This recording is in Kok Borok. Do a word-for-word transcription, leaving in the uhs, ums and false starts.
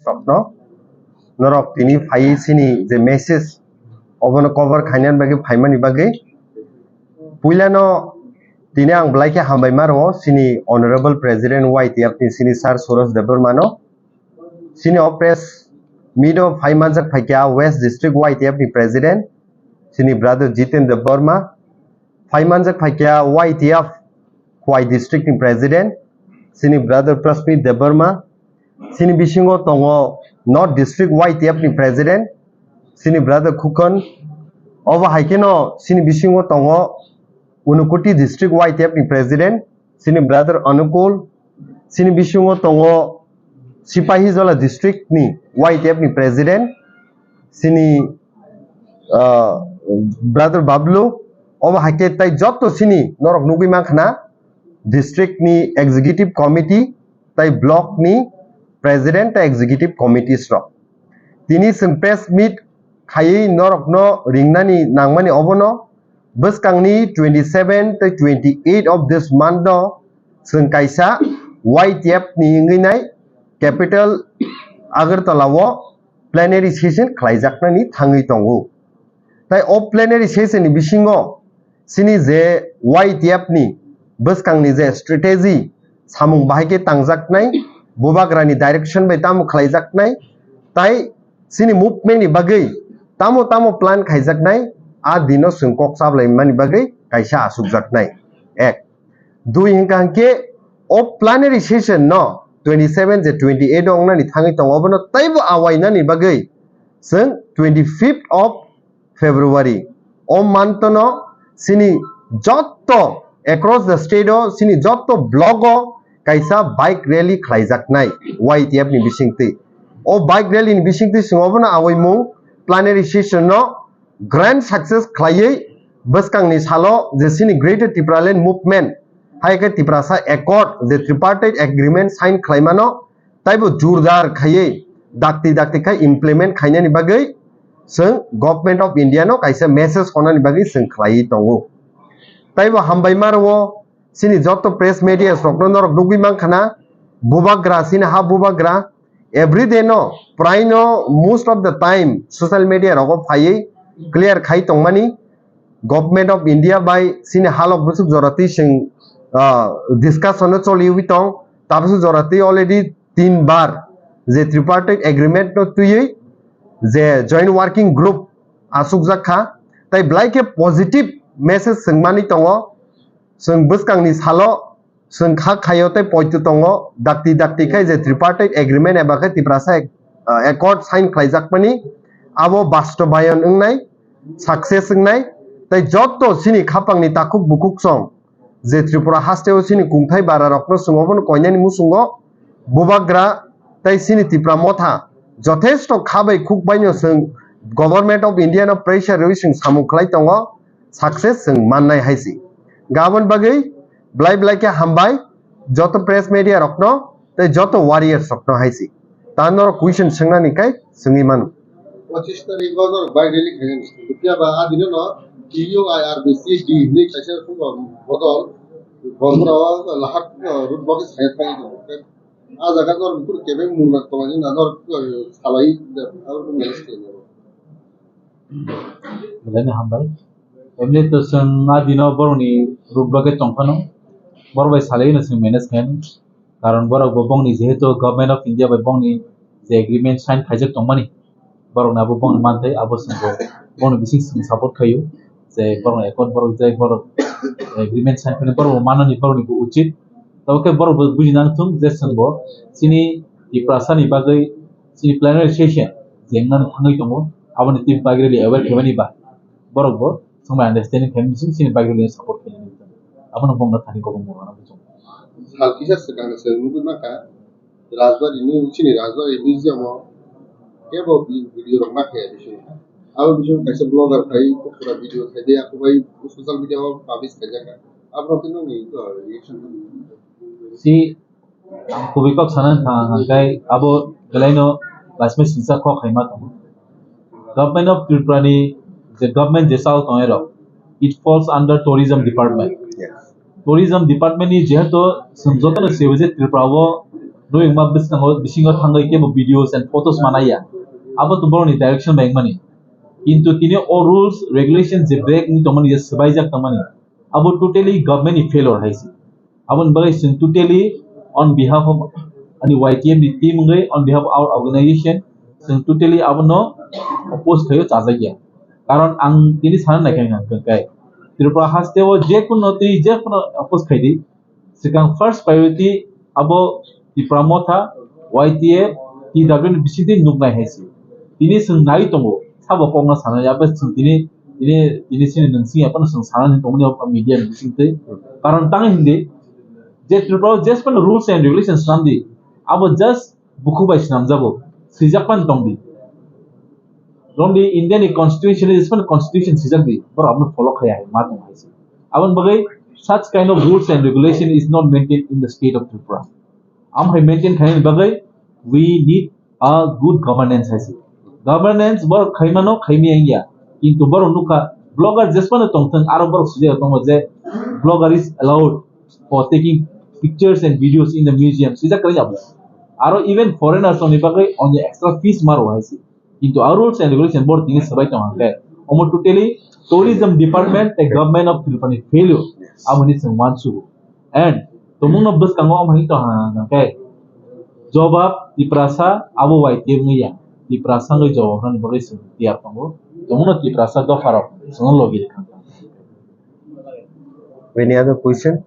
rokno norok tini phai sini je message obono cover khainani bagwi phaimani bagwi puilano tini ang belai khe hambai ma rwo sini Honorable President Y T F ni sini Sir Suresh Debbarma no. Sini o press meet o phai manjak phaikha West District Y T F ni President sini brother Jiten Debbarma, phai manjak phaikha Y T F Khwai District ni President sini brother Prasmit Debbarma, sini bisingo tongo North District Y T F ni President sini brother Khukon, obo hai kheno sini bisingo tongo Unakoti District Y T F ni President sini brother Anukul, sini bisingo tongo Sipahijola District ni Y T F ni President sini ah, brother Bablu, obo hai khe tai joto sini norok nugwi mankha na district ni executive committee tai block ni president tai executive committees rok. Tini chwng press meet khaiwi norokno ringnani nangmani obono bwskangni twenty seven tai twenty eight of this month no chwng kaisa Y T F ni wngwi nai capital Agartala o plenary session khlaijaknani thangwi tongo. Tai o plenary session ni bisingo sini je Y T F ni bwskangni je strategy samung bahai khe tangjaknai, bubagrani direction bai tamo khlaijaknai, tai sini movement ni bagwi tamo tamo plan khaijaknai, a dino chwng kok chablaimani bagwi kaisa asukjaknai. Ek. Dui hwnkha hwnkhe o plenary session no twenty seven je twenty eight o wngnani thangwi tongo, obono teibo awainani bagwi chwng twenty fifth of February o month no sini jotto across the state o sini jotto block o kaisa bike rally khlaijaknai Y T F ni bisingtwi. O bike rally ni bisingtwi chwng obono awaimung plenary session no grand success khlaiwi bwskangni salo je sini Greater Tipraland Movement hai khe Tiprasa Accord je Tripartite Agreement sign khlaimano taibo jurdar khaiwi dakti dakti khai implement khainani bagwi chwng Government of India no kaisa message honani bagwi chwng khlaiwi tongo. Taibo hambai ma rwo sini joto press media rokno norok nugwi mankha na bubagra sini ha bubagra everyday no prai no most of the time social media rogo phaiwi clear khai tongmani Government of India bai sini halok bwswk jora twi chwng ah, discussion no choliwi tong tabwswk jora twi already tin bar je tripartite agreement no twiwi je joint working group asukjak kha tai belai khe positive message swngmani tongo. Chwng bwskangni salo chwng kha khaio tei poito tongo, dakti dakti khai je tripartite agreement eba khe Tiprasa ac-, ah, accord sign khlaijakmani abo bastobayon wngnai, success wngnai, tei joto chini khapangni takhuk bukhuk song je Tripura hasteo chini kungthai bara rokno chwng obono koinani muchungo bubagra tei chini Tipra motha jothesto kha bai khuk baino chwng Government of India no pressure rwi chwng samung khlai tongo. Success chwng mannai hai si. Gabon bagwi belai belai khe hambai joto press media rokno tei joto warriors rokno hai si. Ta norok question swngnani kai swngwi mano. Pochis tarikh o norok bike rally khainani. Phiya ba a dino no T U I R B C D hinwi kaisa khumba bodol Bondra o lahat road block khe sai thangwi tongo. A jaga norok buphuru kebeng mungna tongmani na norok salai da, abo manage khainai. Belai no hambai. Emni to chwng a dino borokni road block khe tongphano. Borok bai salai no chwng manage khainai. Karon borok bo bongni jehetu Government of India bai bongni je agreement sign khaijak tongmani. Borokni abo bongni manthai abo chwng bo bongni bising chwng support khaio. Je borokni accord borok je borok agreement sign khainai borok bo manani borokni bo uchit. Tabo khe borok bo buji nang thung je chwng bo chini Tiprasa ni bagwi chini plenary session je wngnani thangwi tongo aboni tei bagwi rally aware khaimani ba borok bo chwng bai understanding khaimani chini bagwi rally support khainani abono bongno thani kobong mungno bujong. Sal kisa swkang se nugwi mankha Rajbari ni chini Rajbari museum o kebo video rok ma khe bisingo abo bisingo kaisa blogger khai pura video khai de ako bai social media o publish khaijak abono khe nini reaction si Ang kubui kok sana wngkha, hwnkhai abo belaino laismai singsa kok hai ma tongo. Government of Tripura ni je government je chao tongnai rok, it falls under tourism department. Yes. Tourism department ni jehetu chwng jotono sebo je Tripura o Rwngma bwskango bisingo thangwi kebo videos and photos manaya. Abo to borokni direction bai wngmani. Kintu tini o rules, regulation je break wngwi tongmani, je swbaijak tongmani, abo totally government ni failure hai se. Aboni bagwi chwng totally on behalf of ani Y T F ni team wngwi, on behalf of our organization, chwng totally abono oppose khaio, chajakya. Karon ang tini sana naikha hwnkha khe Tripura haste o je kuno twi je kuno oppose khaidi, swkang first priority abo Tipra Motha, Y T F, T W ni bisingtwi nuknai hai se. Tini chwng nai tongo, sabo kokno sanai, abo chwng tini, tini, tini sini nwng sini aphano chwng sanani tongmani o media ni bisingtwi. Karon tang hindi, je Tripura o je phano rules and regulations swnamdi, abo just bukhuk bai swnamjago, swijak phano tongdi. Romdi India ni constitution, je phano constitution swijak di, borok abono follow khaya hai ma tong hai se. Aboni bagwi such kind of rules and regulation is not maintained in the state of Tripura. Am hai maintain khainani bagwi we need a good governance hai se. Governance borok khaimano, khaimaya wngya. Kintu borok nukha blogger jesmano tongthwng, aro borok swijak tongo je blogger is allowed for taking pictures and videos in the museum. Swijak kwrwi abo. Aro even foreigners tongni bagwi onyo extra fees maro hai se. Kintu a rules and regulation borok tini swbai tong hwnkhe omo totally tourism department tei government of Tripura ni failure, aboni chwng uansugo. And tomungno bwskango omo hinwi tong hwnkhe jobab Tiprasa abo Y T F wngya. Tiprasa wngwi jobab rwnani bagwi chwng tiyar tongo. Tomungno Tiprasa dopharok chwngno logi rwkha. Any other question?